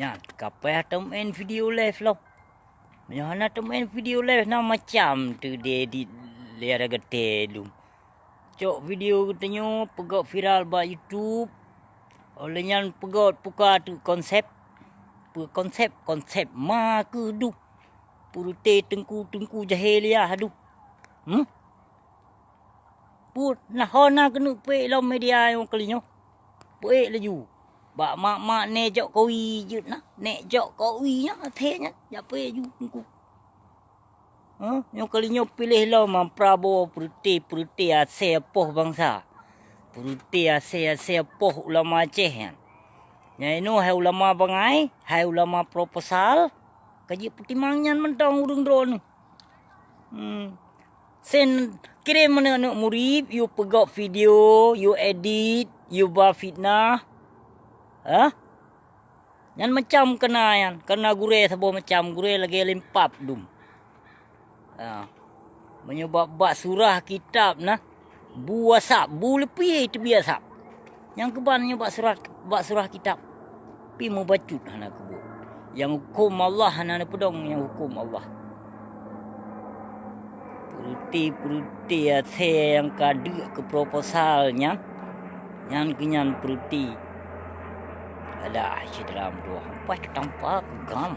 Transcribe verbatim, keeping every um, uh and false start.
Nyan, kapai teumeu'en video live lom. Meunyoe hana teumeu'en video live, na macam tu diedit lé ragate lom. Cok video geutanyoe peugöt viral bak YouTube. Óh lheueh nyan peugöt puka tu konsep. Peue konsep? Konsep ma keuh duh. Peureute teungku-teungku jahiliah duh. Hmm? Peue na ho na keuneuk peuék lom media nyang kali nyoe? Peuék laju. Bak mak-mak nèk jok kawi jeuet na, nèk jok kawi nyan até nyan jak peuék laju teungku. Huh? Nyoe kali nyoe piléh lom Prabowo peureute-peureute asèe poh bansa. Peureute asèe-asèe poh ulama Aceh nyan. Nyan inoe hai ulama bangai, hai ulama proposal, ka jipeutimang nyan mantong ureueng droeneuh. Hmm. Sen kirém aneuk-aneuk murit, yue peugöt video, yue edit, yue ba fitnah. Hah? Nyan macam keuna nyan, keuna gurèe saboh macam, gurèe lagèe lempap dum. Ha. Meunyoe bak, bak surah kitab na, bu asab, bu leupie teubiet asab. Nyang keuban nyoe bak surah, bak surah kitab. Pi meubacut hana keubuet. Nyang huköm Allah hana neupeudong nyang huköm Allah. Peureute-peureute asèe nyang ka deuk keu proposal nyan, nyan keuh nyan peureute. Alah, syedara meutuwah, ampai tatampa keu gam.